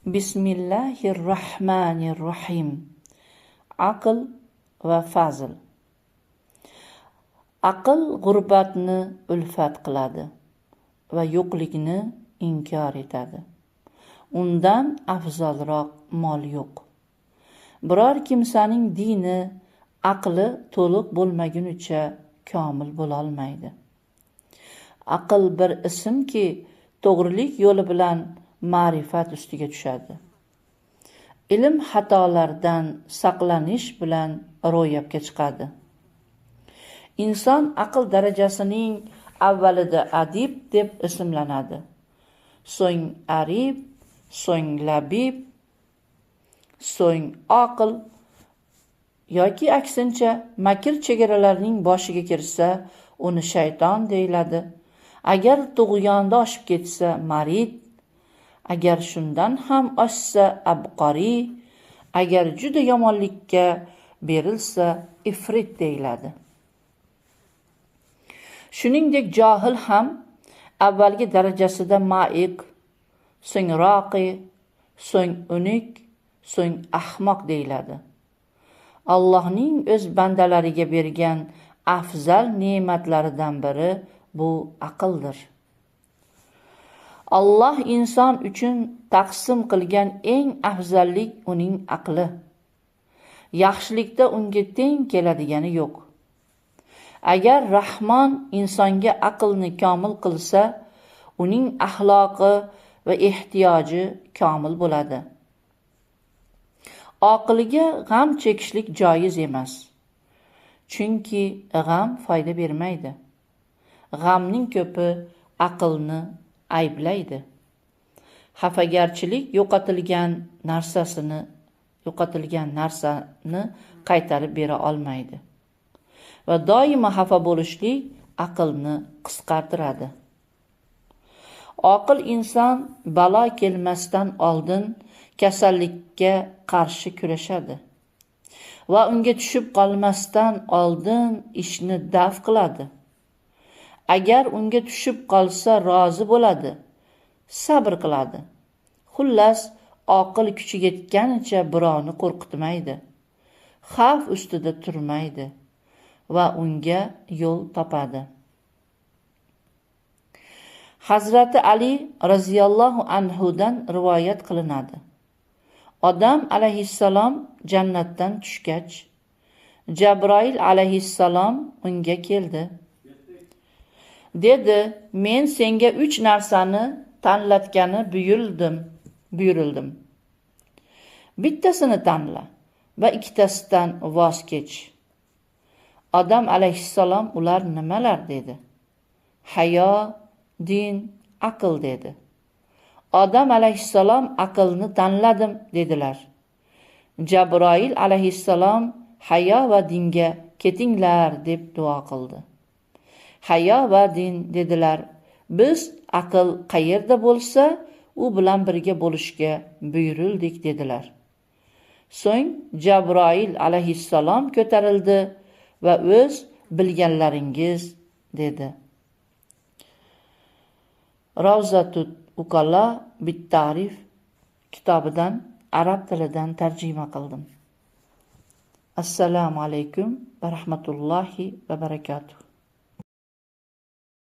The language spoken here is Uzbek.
Bismillahirrahmanirrahim. Aql va fazl. Aql g'urbatni ulfat qiladi va yo'qlikni inkor etadi. Undan afzalroq mol yo'q. Biror kimsaning dini, aqli to'liq bo'lmagunicha komil bo'lolmaydi. Aql bir ismki, to'g'rilik yo'li bilan ma'rifat ustiga tushadi. Ilm xatolardan saqlanish bilan ro'yobga chiqadi. Inson aql darajasining avvalida adib deb ismlanadi. So'ng arib, so'ng labib, so'ng oqil yoki aksincha makr chegaralarning boshiga kirsa, uni shayton deyiladi. Agar tug'yonda oshib ketsa, marid, agar shundan ham oshsa, abqoriy, agar juda yomonlikka berilsa, ifrit deyiladi. Shuningdek, johil ham avvalgi darajasida maiq, so'ng roqi, so'ng unik, so'ng ahmoq deyiladi. Allohning o'z bandalariga bergan afzal ne'matlaridan biri bu aqldir. Alloh inson uchun taqsim qilgan eng afzallik uning aqli. Yaxshilikda unga teng keladigani yo'q. Agar Rahmon insonga aqlni komil qilsa, uning axloqi va ehtiyoji komil bo'ladi. Oqilga g'am chekishlik joiz emas. Chunki g'am foyda bermaydi. G'amning ko'pi aqlni ayblaydi. Xafagarchilik yo'qotilgan narsani qaytarib bera olmaydi. Va doimo xafa bo'lishlik aqlni qisqartiradi. Oqil inson balo kelmasdan oldin kasallikka qarshi kurashadi va unga tushib qolmasdan oldin ishni daf qiladi. Agar unga tushib qolsa rozi bo'ladi, sabr qiladi. Xullas, oqil kuchi yetganicha birovni qo'rqitmaydi, xavf ustida turmaydi va unga yo'l topadi. Hazrati Ali radhiyallohu anhu dan rivoyat qilinadi. Odam alayhissalom jannatdan tushgach, Jabroil alayhissalom unga keldi. Dedi: "Men senga 3 narsani tanlatgani buyurildim. Bittasini tanla va ikkitasidan voz kech." Odam alayhissalom: "Ular nimalar?" dedi. "Hayo, din, aql" dedi. Odam alayhissalom: "Aqlni tanladim" dedilar. Jabroil alayhissalom: "Hayo va dinga ketinglar" deb duo qildi. Hayo va din dedilar. Biz aql qayerda bo'lsa, u bilan birga bo'lishga buyurildik dedilar. So'ng Jabroil alayhissalom ko'tarildi va o'z bilganlaringiz dedi. Ravzatut Uqala bit-Ta'rif kitobidan arab tilidan tarjima qildim. Assalomu alaykum va rahmatullohi va barakatuh.